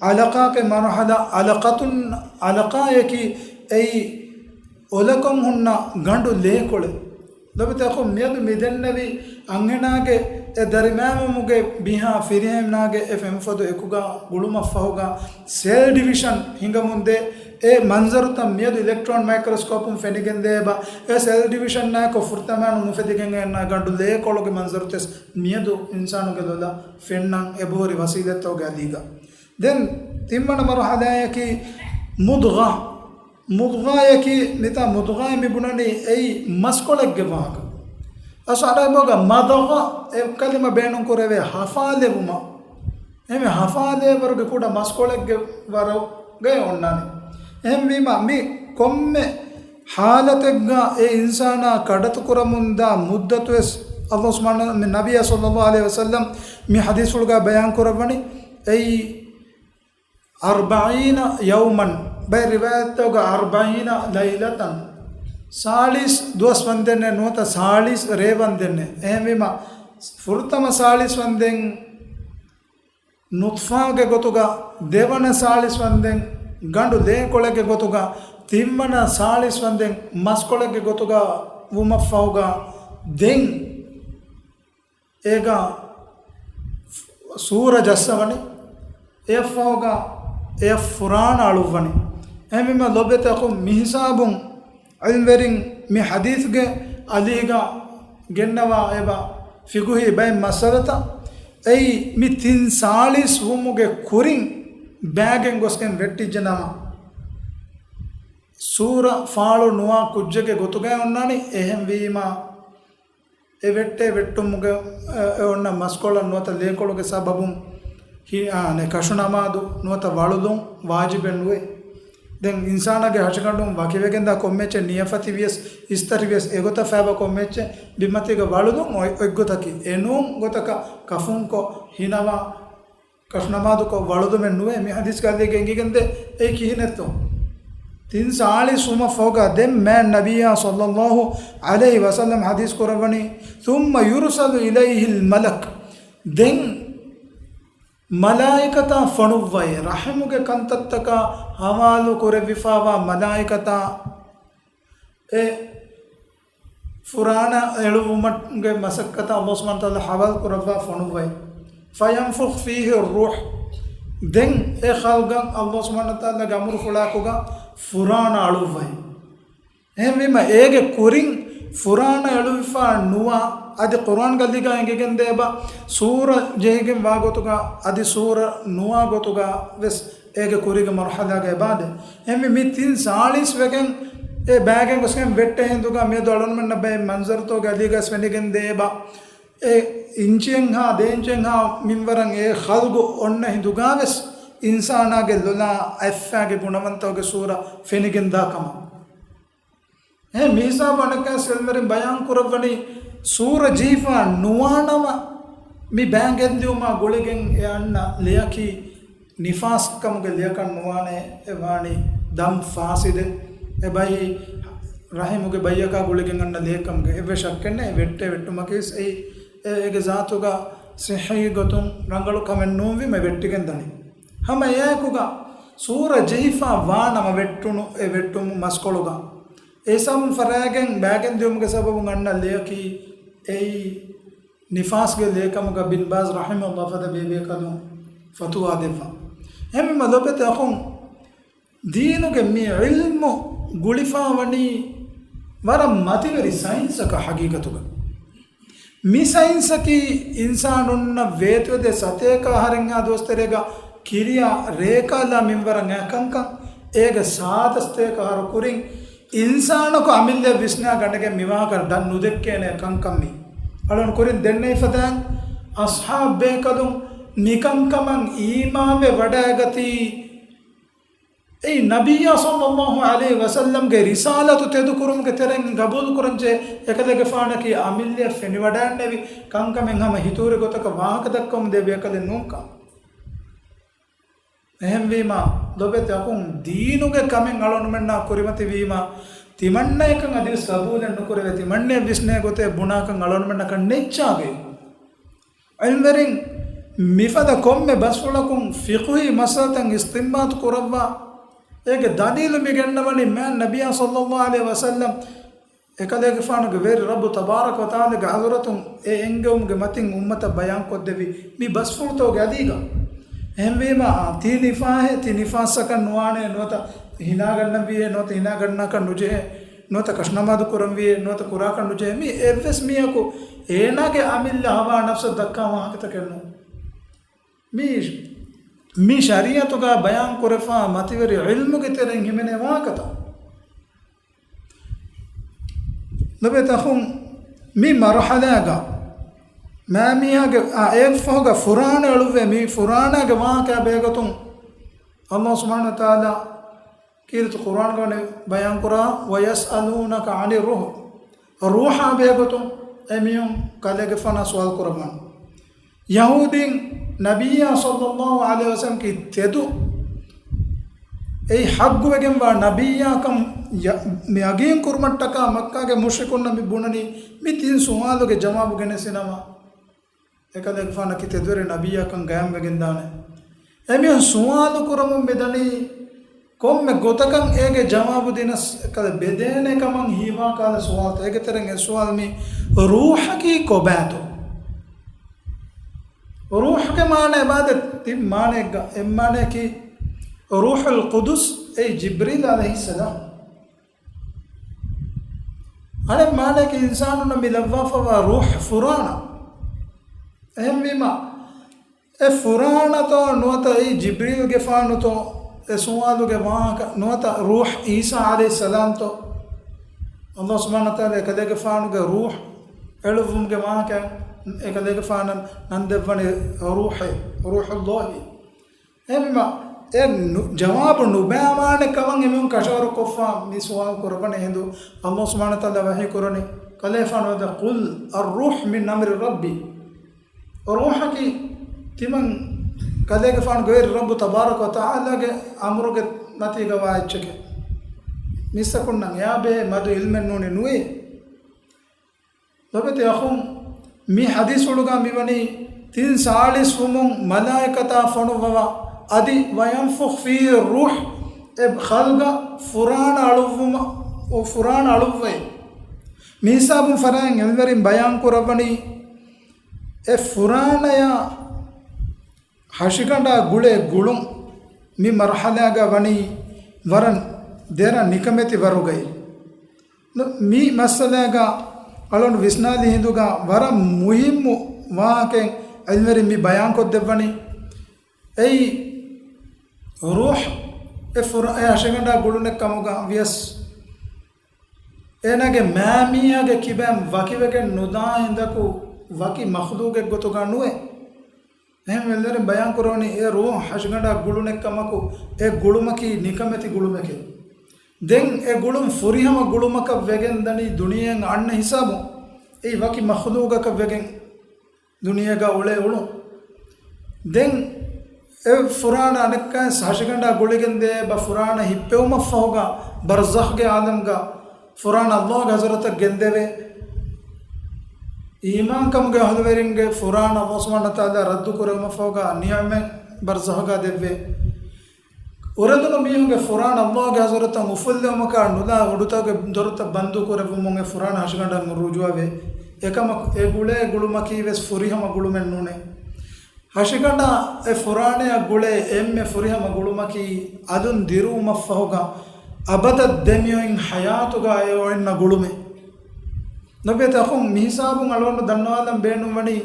ޢަލަޤާގެ މަރުޙަލާ، ޢަލަޤަތުން، ޢަލަޤާއަކީ އެއީ އޮލަކޮށް ހުންނަ ގަނޑު ލޭކޮޅެއް. ލޮބުވެތި އަޚުން، މިއަދު މި ދެންނެވީ އަންހެނާގެ އެ ދަރިމައިމަމުގެ ބިހާ ފިރިހެނާގެ އެ ފެންފޮދު އެކުގަ ގުޅުމަށްފަހުގަ ސެލް ޑިވިޝަން ހިނގަމުންދޭ އެ މަންޒަރުތައް މިއަދު އިލެކްޓްރޯން މައިކްރޮސްކޯޕުން ފެނިގެންދޭ އެބަ. އެ ސެލް ޑިވިޝަންއާއެކު ފުރަތަމައިނު އުފެދިގެން އެންނަ ގަނޑު ލޭކޮޅުގެ މަންޒަރުތައް މިއަދު އިންސާނުގެ ލޮލަށް ފެންނަން އެބަހުރި ވަސީލަތްތަކުގެ އަލީގަ. ދެން ތިންވަނަ މަރުޙަލާއަކީ މުޟްޣާ. މުޟްޣާއަކީ މިތާ މުޟްޣާއި މި ބުނަނީ އެއީ މަސްކޮޅެއްގެ ވާހަކަ. އަސް ޢަރަބިއަށް މަޟަޣަ އެ ކަލިމަ ބޭނުން ކުރެވޭ ހަފާލެވުމަށް. އެހެންވެ ހަފާލޭވަރުގެ ކުޑަ މަސްކޮޅެއްގެ ވަރުގައި އޮންނާނެ. އެހެންވީމަ މި ކޮންމެ ޙާލަތެއްގަ އެ އިންސާނާ ކަޑައްތު ކުރަމުންދާ މުއްދަތުވެސް ﷲ ސުބްޙާނަހޫ މި ނަބިއްޔާ ޞައްލައްލާހު ޢަލައިހި ވަސައްލަމް މި ޙަދީޘްފުޅުގަ ބަޔާން ކުރައްވަނީ އެއީ އަރްބަޢީނަ ޔައުމަން، ބައެއް ރިވާޔަތްތަކުގަ އަރްބަޢީނަ ލައިލަތަން، ސާޅީސް ދުވަސް ވަންދެންނެއް ނުވަތަ ސާޅީސް ރޭ ވަންދެންނެއް. އެހެންވީމަ ފުރަތަމަ ސާޅީސް ވަންދެން ނުޠްފާގެ ގޮތުގަ، ދެވަނަ ސާޅީސް ވަންދެން ގަނޑު ލޭކޮޅެއްގެ ގޮތުގަ، ތިންވަނަ ސާޅީސް ވަންދެން މަސްކޮޅެއްގެ ގޮތުގަ ވުމަށްފަހުގަ، ދެން އޭގަ ސޫރަ ޖައްސަވަނީ، އެއަށްފަހުގަ އެއަށް ފުރާނަ އަޅުއްވަނީ. އެހެންވީމަ ލޮބުވެތި އަޚުން، މިހިސާބުން ޢިލްމުވެރިން މި ޙަދީޘްގެ އަލީގަ ގެންނަވާ އެބަ ފިޤުހީ ބައެއް މައްސަލަތައް އެއީ މި ތިން ސާޅީސް ވުމުގެ ކުރިން ބައިގެން ގޮސްގެން ވެއްޓިއްޖެ ނަމަ، ސޫރަ ފާޅު ނުވާ ކުއްޖެއްގެ ގޮތުގައި އޮންނާނީ. އެހެންވީމަ އެ ވެއްޓޭ ވެއްޓުމުގެ، އެ، އެ އޮންނަ މަސްކޮޅަށް ނުވަތަ ލޭކޮޅުގެ ސަބަބުން ހި-، އާ، ނެ، ކަށު ނަމާދު ނުވަތަ ވަޅުލުން ވާޖިބެއް ނުވޭ. ދެން އިންސާނާގެ ހަށިގަނޑުން ވަކިވެގެންދާ ކޮންމެ އެއްޗެއް ނިޔަފަތި ވިޔަސް، އިސްތަށި ވިޔަސް، އެގޮތަށް ފައިބަ ކޮންމެ އެއްޗެއް ބިންމަތީގަ ވަޅުލުން އޮތް، އޮތްގޮތަކީ. އެނޫން ގޮތަކަށް ކަފުންކޮށް ހިނަވާ ކަށުނަމާދުކޮށް ވަޅުލުމެއް ނުވޭ. މި ޙަދީޘްގަ އަލީގެ އެނގިގެންދޭ އެއީ ކިހިނެއްތޯ؟ ތިން ސާޅީސް ވުމަށްފަހުގަ ދެން މާތް ނަބިއްޔާ ޞައްލައްލާހު ޢަލައިހި ވަސައްލަމް ޙަދީޘް ކުރައްވަނީ، ثُمَّ يُرْسَلُ إِلَيْهِ الْمَلَكُ. ދެން މަލާއިކަތާ ފޮނުއްވައި، ރަޙިމުގެ ކަންތައްތަކާ ޙަވާލު ކުރެވިފައިވާ މަލާއިކަތާ އެ ފުރާނަ އެޅުއްވުމުގެ މަސައްކަތަށް ﷲ ސުބްޙާނަހޫ ވަތަޢާލާ ޙަވާލު ކުރައްވާ ފޮނުއްވައި. فَيَنفُخُ فِيهِ الرُّوحَ. ދެން އެ ޚަލްޤަށް ﷲ ސުބްޙާނަހޫ ވަތަޢާލާގެ އަމުރުފުޅާއެކުގަ ފުރާނަ އަޅުއްވައި. އެހެންވީމަ އޭގެ ކުރިން ފުރާނަ އެޅުވިފަ ނުވާ، އަދި ޤުރުއާންގަ ލިގާ އެނގިގެންދޭ އެބަ ސޫރަ ޖެހިގެން ވާ ގޮތުގަ، އަދި ސޫރަ ނުވާ ގޮތުގަ ވެސް އޭގެ ކުރީގެ މަރުޙަލާގަ އެބަ ދޭ. އެހެންވެ މި ތިން ސާޅީސް ވެގެން އެ ބައިގެން ގޮސްގެން ވެއްޓޭ ހިނދުގަ މިއަދު އަޅުގަނޑުމެންނަށް ބައެއް މަންޒަރުތަކުގެ އަލީގަސް ފެނިގެން ދޭ އެބަ. އެ އިންޗިއެއްހާ ދެ އިންޗިއެއްހާ މިންވަރަށް އެ ޚަލްޤު އޮންނަ ހިނދުގަ ވެސް އިންސާނާގެ ލޮލާ އަތްފައިގެ ގުނަވަންތަކުގެ ސޫރަ ފެނިގެންދާ ކަމަށް. އެ މިހިސާބު އަނެއްކާވެސް ޢިލްމުވެރިން ބަޔާން ކުރައްވަނީ، ސޫރަ ޖެހިފަ ނުވާނަމަ މި ބައިގެންދިއުމާ ގުޅިގެން އެ އަންނަ ލެޔަކީ ނިފާސް ކަމުގެ ލެޔަކަށް ނުވާނެ، އެ ވާނީ ދަމް ފާސިދެއް. އެ ބައި ރަޙިމުގެ ބައްޔަކާ ގުޅިގެން އަންނަ ލެޔެއް ކަމުގެ އެއްވެސް ޝައްކެއް ނެތް. އެ ވެއްޓޭ ވެއްޓުމަކީވެސް އެއީ އޭގެ ޒާތުގަ ޞިއްޙީ ގޮތުން ރަނގަޅު ކަމެއް ނޫންވީމަ ވެއްޓިގެން ދަނީ. ހަމަ އެއާއެކުގަ ސޫރަ ޖެހިފަ ވާނަމަ ވެއްޓުނު އެ ވެއްޓުމު މަސްކޮޅުގަ އެ ސަބަބުން ފަރާގެން ބައިގެންދިއުމުގެ ސަބަބުން އަންނަ ލެޔަކީ އެއީ ނިފާސްގެ ލެޔެއް ކަމުގަ ބިން ބާޒް ރަޙިމަހުﷲ ފަދަ ބޭބޭކަލުން ފަތުވާ ދެއްވާ. އެހެންވީމަ ލޮބުވެތި އަޚުން، ދީނުގެ މި ޢިލްމު ގުޅިފަ ވަނީ ވަރަށް މަތިވެރި ސައިންސަކަށް ޙަޤީޤަތުގަ. މި ސައިންސަކީ އިންސާނުންނަށް ވޭތުވެދޭ ސަތޭކަ އަހަރެއްހާ ދުވަސްތެރޭގަ ކިރިޔާ ރޭކާލާ މިންވަރަށް އައި ކަންކަން. އޭގެ ސާދަ ސަތޭކަ އަހަރު ކުރިން އިންސާނަކު އަމިއްލައަށް ވިސްނާ ގަނޑެއްގެ މިވާހަކަ ދަށް ނުދެއްކޭނެ ކަންކަން މީ. އަޅުން ކުރިން ދެންނެވިފަދައިން އަޞްޙާބް ބޭކަލުން މިކަންކަމަށް އީމާންވެ ވަޑައިގަތީ، އެއީ ނަބިއްޔާ ޞައްލައްލާހު ޢަލައިހި ވަސައްލަމްގެ ރިސާލަތު ތެދުކުރުމުގެ ތެރެއިން ގަބޫލުކުރަންޖެހޭ އެކަލޭގެފާނަކީ އަމިއްލައަށް ފެނިވަޑައިންނެވި ކަންކަމެއް ހަމަ ހިތުވެރި ގޮތަކަށް ވާހަކަ ދައްކަމުން ދެއްވި އެކަލެއް ނޫންކަން. އެހެންވީމާ، ލޮބެތި އަޚުން، ދީނުގެ ކަމެއް އަޅުގަނޑުމެންނާ ކުރިމަތިވީމާ، ތިމަންނައަކަށް އަދިވެސް ގަބޫލެއް ނުކުރެވޭ، ތިމަންނައަށް ވިސްނޭ ގޮތެއް ބުނާކަށް އަޅުގަނޑުމެންނަކަށް ނެއްޗާގައި. ޢިލްމުވެރިން މިފަދަ ކޮންމެ ބަސްފުޅަކުން ފިޤުހީ މައްސަލަތައް އިސްތިންބާޠު ކުރައްވާ، އޭގެ ދަލީލު މި ގެންނަވަނީ މާތް ނަބިއްޔާ ޞައްލައްލާހު ޢަލައިހި ވަސައްލަމް އެކަލޭގެފާނުގެ ވެރި ރައްބު ތަބާރަކަ ވަތަޢާލާގެ ޙަޟްރަތުން އެ އެންގެވުމުގެ މަތިން އުއްމަތަށް ބަޔާންކޮށްދެއްވި މި ބަސްފުޅުތަކުގެ އަލީގަ. އެހެންވީމާ، ތި ނިފާހެއް، ތި ނިފާސްއަކަށް ނުވާނެ، ނުވަތަ ހިނާގަންނަންވީއޭ، ނުވަތަ ހިނާގަންނާކަށް ނުޖެހޭ، ނުވަތަ ކަށުނަމާދު ކުރަންވީއޭ، ނުވަތަ ކުރާކަށް ނުޖެހޭ، މި އެއްވެސް މީހަކު އޭނާގެ އަމިއްލަ ހަވާ ނަފްސަށް ދައްކާ ވާހަކަތަކެއް ނޫން. މި، މި ޝަރީޢަތުގަ ބަޔާން ކުރެފާ މަތިވެރި ޢިލްމުގެ ތެރެއިން ހިމެނޭ ވާހަކަތައް. ލޮބެތި އަޚުން، މި މަރުޙަލާގަ މާމީހާގެ، އާ، އެއަށްފަހުގަ ފުރާނަ އެޅުއްވޭ، މި ފުރާނާގެ ވާހަކައާ ބެހޭގޮތުން ﷲ ސުބްޙާނަހޫ ވަތަޢާލާ ކީރިތި ޤުރްއާންގަ ވަނީ ބަޔާންކުރާ، "وَيَسْأَلُونَكَ عَنِ الرُّوحِ." ރޫޙާ ބެހޭގޮތުން އެމީހުން ކަލޭގެފާނާ ސުވާލު ކުރައްވަން. ޔަހޫދީން ނަބިއްޔާ ޞައްލައްލާހު ޢަލައިހި ވަސައްލަމަގެ ތެދު، އެއީ ޙައްޤުވެގެންވާ ނަބިއްޔާކަން ޔަ-، ޔަޤީން ކުރުމަށްޓަކާ މައްކާގެ މުޝްރިކުންނަށް މި ބުނަނީ، މި ތިން ސުވާލުގެ ޖަވާބު ގެނެސިނަމަ، އެކަލޭގެފާނަކީ ތެދުވެރި ނަބިއްޔާކަން ގަޔާންވެގެންދާނެ. އެމީހުން ސުވާލު ކުރަމުން މިދަނީ، ކޮންމެ ގޮތަކަށް އޭގެ ޖަވާބު ދިނަސް އެކަލަ ބެދޭނެ ކަމަށް ހީވާ ކަހަލަ ސުވާލުތައް. އޭގެ ތެރެއިން އެއް ސުވާލު މީ، ރޫޙަކީ ކޮބާތޯ؟ ރޫޙުގެ މާނަ އެބައި ތިން މާނައެއްގަ އެއް މާނައަކީ ރޫޙުލް ޤުދުސް، އެއީ ޖިބްރީލް ޢަލައިހިއްސަލާމް. އަނެއް މާނައަކީ އިންސާނުންނަށް މި ލައްވާފައިވާ ރޫޙު ފުރާނަ. އެހެންވީމަ، އެ ފުރާނަތޯ ނުވަތަ އެއީ ޖިބްރީލްގެފާނުތޯ؟ އެ ސުވާލުގެ ވާހަކަ ނުވަތަ ރޫޙު ޢީސާ ޢަލައިހިއްސަލާމްތޯ؟ ﷲ ސުބްޙާނަހޫ ވަތަޢާލާ އެކަލޭގެފާނުގެ ރޫޙު އެޅުއްވުމުގެ ވާހަކަ، އެކަލޭގެފާނަށް ނަން ދެއްވަނީ ރޫޙޭ، ރޫޙުﷲ. އެހެންވީމަ، އެ ނު-، ޖަވާބު ނުބައިވާނެ ކަމަށް އެމީހުން ކަށަވަރު ކޮށްފަ މި ސުވާލު ކުރައްވަނީ. އެހިނދު ﷲ ސުބްޙާނަހޫ ވަތަޢާލާ ވަޙީ ކުރަނީ، ކަލޭގެފާނު ވަދެ، "قُلْ الرُّوحُ مِنْ أَمْرِ رَبِّي." ރޫޙަކީ ތިމަން ކަލޭގެފާނުގެ ވެރި ރައްބު ތަބާރަކަ ވަތަޢާލާގެ އަމުރުގެ ނަތީގަ ވާ އެއްޗެކޭ. މީސްތަކުންނަށް އެއާ ބެހޭ މަދު ޢިލްމެއް ނޫނީ ނުވޭ. ލޮބެތި އަޚުން، މި ޙަދީޘްފުޅުގަ މިވަނީ ތިން ސާޅީސް ވުމުން މަލާއިކަތާ ފޮނުއްވަވާ، އަދި "وَيَنْفُخُ فِيهِ الرُّوحَ" އެ ޚަލްޤަށް ފުރާނަ އަޅުއްވުމަށް، އޮ، ފުރާނަ އަޅުއްވައި. މިހިސާބުން ފަރާތް ޢިލްމުވެރިން ބަޔާން ކުރައްވަނީ، އެ ފުރާނަޔާ ހަށިގަނޑާ ގުޅޭ ގުޅުން މި މަރުޙަލާގަ ވަނީ ވަރަށް ދެރަ ނިކަމެތި ވަރުގައި. މި މައްސަލާގަ އަޅުން ވިސްނާލި ހިނދުގަ ވަރަށް މުހިއްމު ވާހަކައެއް ޢިލްމުވެރިން މި ބަޔާންކޮށްދެއްވަނީ. އެއީ ރޫޙު އެ ފުރ-، އެ ހަށިގަނޑާ ގުޅުނެއް ކަމުގަ ވިޔަސް، އޭނާގެ މާމީހާގެ ކިބައިން ވަކިވެގެން ނުދާ ހިނދަކު ވަކި މަޚްލޫޤެއް ގޮތުގަ ނުވޭ. އެހެން ޢިލްމުވެރިން ބަޔާން ކުރައްވަނީ އެ ރޫޙު ހަށިގަނޑާ ގުޅުނެއް ކަމަކު، އެ ގުޅުމަކީ ނިކަމެތި ގުޅުމެކޭ. ދެން އެ ގުޅުން ފުރިހަމަ ގުޅުމަކަށް ވެގެން ދަނީ ދުނިޔެއިން އަންނަ ހިސާބުން. އެއީ ވަކި މަޚްލޫޤަކަށް ވެގެން ދުނިޔޭގަ އުޅޭ އުޅުން. ދެން އެ ފުރާނަ އަނެއްކާވެސް ހަށިގަނޑާ ގުޅިގެން ދޭ ބަ ފުރާނަ ހިއްޕެވުމަށްފަހުގަ ބަރްޒަޚްގެ ޢާލަމްގަ ފުރާނަ ﷲގެ ޙަޟްރަތަށް ގެންދެވޭ. އީމާންކަމުގެ އަހުލުވެރިންގެ ފުރާނަ ﷲ ސުބްޙާނަހޫ ވަތަޢާލާ ރައްދު ކުރެވުމަށްފަހުގަ ނިޢުމަތް ބަރްޒަޚްގަ ދެއްވޭ. އުރެދުނު މީހުންގެ ފުރާނަ ﷲގެ ޙަޟްރަތަށް އުފުއްލެވުމަކާ ނުލާ އުޑުތަކުގެ ދޮރުތައް ބަންދު ކުރެއްވުމުން އެ ފުރާނަ ހަށިގަނޑަށް ރުޖޫޢަވޭ. އެކަމަކު އެ ގުޅޭ ގުޅުމަކީ ވެސް ފުރިހަމަ ގުޅުމެއް ނޫނޭ. ހަށިގަނޑާ އެ ފުރާނަޔާ ގުޅޭ އެންމެ ފުރިހަމަ ގުޅުމަކީ އަލުން ދިރުވުމަށްފަހުގަ އަބަދަށް ދެމިއޮތް ޙަޔާތުގަ އެ އޮތްނަ ގުޅުމެއް. ލޮބެތި އަޚުން، މިހިސާބުން އަޅުގަނޑު ދަންނަވާލަން ބޭނުންވަނީ،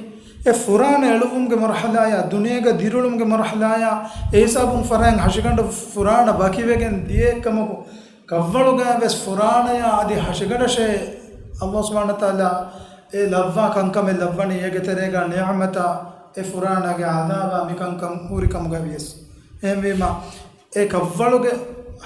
އެ ފުރާނަ އެޅުވުމުގެ މަރުޙަލާޔާ، ދުނިޔޭގަ ދިރިއުޅުމުގެ މަރުޙަލާޔާ، އެ ހިސާބުން ފަރާތް ހަށިގަނޑު ފުރާނަ ވަކިވެގެން ދިޔައެއްކަމަކު، ކަށްވަޅުގައި ވެސް ފުރާނަޔާ އަދި ހަށިގަނޑަށޭ ﷲ ސުބްޙާނަހޫ ވަތަޢާލާ އެ ލައްވާ ކަންކަމެއް ލައްވަނީ، އޭގެ ތެރޭގަ ނިޢުމަތާ އެ ފުރާނާގެ ޢަޛާބާ މިކަންކަން ހުރި ކަމުގައި ވިޔަސް. އެހެންވީމަ، އެ ކަށްވަޅުގެ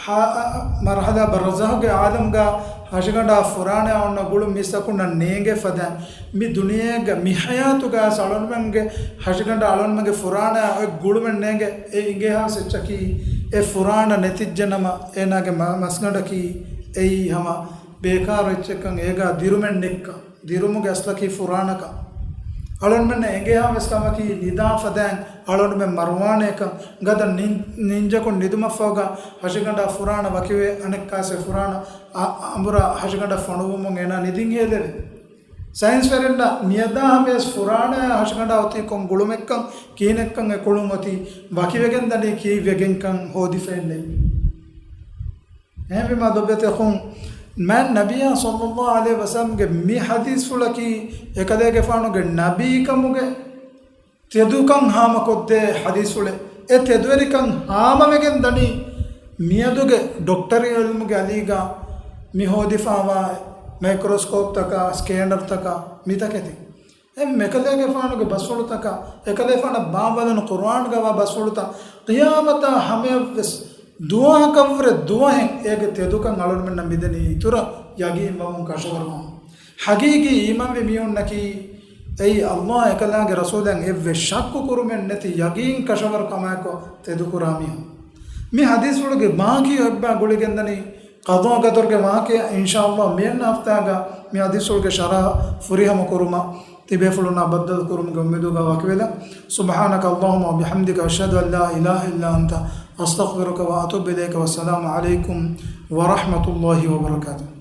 ހ-، މަރްޙަލާ ބަރްޒަޚުގެ ޢާލަމްގަ ހަށިގަނޑާ ފުރާނައާ އޮންނަ ގުޅުން މިސްއަކުންނަށް ނޭނގެ ފަދައިން، މި ދުނިޔޭގަ މި ޙަޔާތުގަ އަޅުންމެންގެ ހަށިގަނޑަށް އަޅުންމެންގެ ފުރާނައާ އޮތް ގުޅުމެއް ނޭނގެ. އެ އިނގޭހާވެސް އެއްޗަކީ، އެ ފުރާނަ ނެތިއްޖެނަމަ އޭނާގެ މަ-، މަސްގަނޑަކީ އެއީ ހަމަ ބޭކާރު އެއްޗެއްކަން، އޭގަ ދިރުމެއް ނެތްކަން. ދިރުމުގެ އަސްލަކީ ފުރާނަކަން. އަޅުންމެންނަށް އެނގޭހާވެސް ކަމަކީ ނިދާ ފަދައިން އަޅުންމެން މަރުވާނޭކަން. ގަދަ ނިން-، ނިންޖަކުން ނިދުމަށްފަހުގަ ހަށިގަނޑާ ފުރާނަ ވަކިވެ، އަނެއްކާސް އެ ފުރާނަ އަ-، އަ-، އަނބުރާ ހަށިގަނޑަށް ފޮނުވުމުން އޭނާ ނިދިން ހޭލެވޭ. ސައިންސްވެރިންނަށް މިއަދާ ހަމަޔަސް ފުރާނައާ ހަށިގަނޑާ އޮތީ ކޮން ގުޅުމެއްކަން، ކިހިނެއްކަން އެ ކުޅުން އޮތީ، ވަކިވެގެން ދަނީ ކީއްވެގެންކަން ހޯދިފައެއް ނެތް. އެހެންވީމާ ދޮށްވެތި އަޚުން، މާތް ނަބިއްޔާ ޞައްލައްލާހު ޢަލައިހި ވަސައްލަމްގެ މި ޙަދީޘްފުޅަކީ އެކަލޭގެފާނުގެ ނަބީކަމުގެ ތެދުކަން ހާމަކޮށްދޭ ޙަދީޘްފުޅެއް. އެ ތެދުވެރިކަން ހާމަވެގެން ދަނީ މިއަދުގެ ޑޮކްޓަރީ ޢިލްމުގެ އަލީގަ މި ހޯދިފާވާ މައިކްރޮސްކޯޕްތަކާ، ސްކޭނަރުތަކާ މިތަކެތި. އެ އެކަލޭގެފާނުގެ ބަސްފުޅުތަކާ، އެކަލޭފާނަށް ބާއްވާލުނު ޤުރުއާންގަވާ ބަސްފުޅުތައް، ޤިޔާމަތާ ހަމަޔަށްވެސް ދުވަހަކަށްވުރެ ދުވަހެއް އޭގެ ތެދުކަން އަޅުންމެންނަށް މިދެނީ އިތުރަށް ޔަގީންވަމުން ކަށަވަރުވަމުން. ޙަޤީޤީ އީމާންވި މީހުންނަކީ އެއީ ﷲ އެކަލާގެ ރަސޫލަށް އެއްވެސް ޝައްކު ކުރުމެއް ނެތި ޔަގީން ކަށަވަރު ކަމާއެކު ތެދުކުރާ މީހުން. މި ޙަދީޘްފުޅުގެ ބާކީ އޮތްބާ ގުޅިގެންދަނީ ޤަޟާ ޤަދަރުގެ ވާޤިޢާ، އިންޝާﷲ މިއަންނަ ހަފްތާގަ މި ޙަދީޘްފުޅުގެ ޝަރަޙަ ފުރިހަމަ ކުރުމަށް، ތިބޭފުޅުންނާ ބައްދަލު ކުރުމުގެ އުއްމީދުގަ ވަކިވެލަން. سبحانك اللهم وبحمدك، أشهد أن لا إله إلا أنت، أستغفرك وأتوب إليك. والسلام عليكم ورحمة الله وبركاته.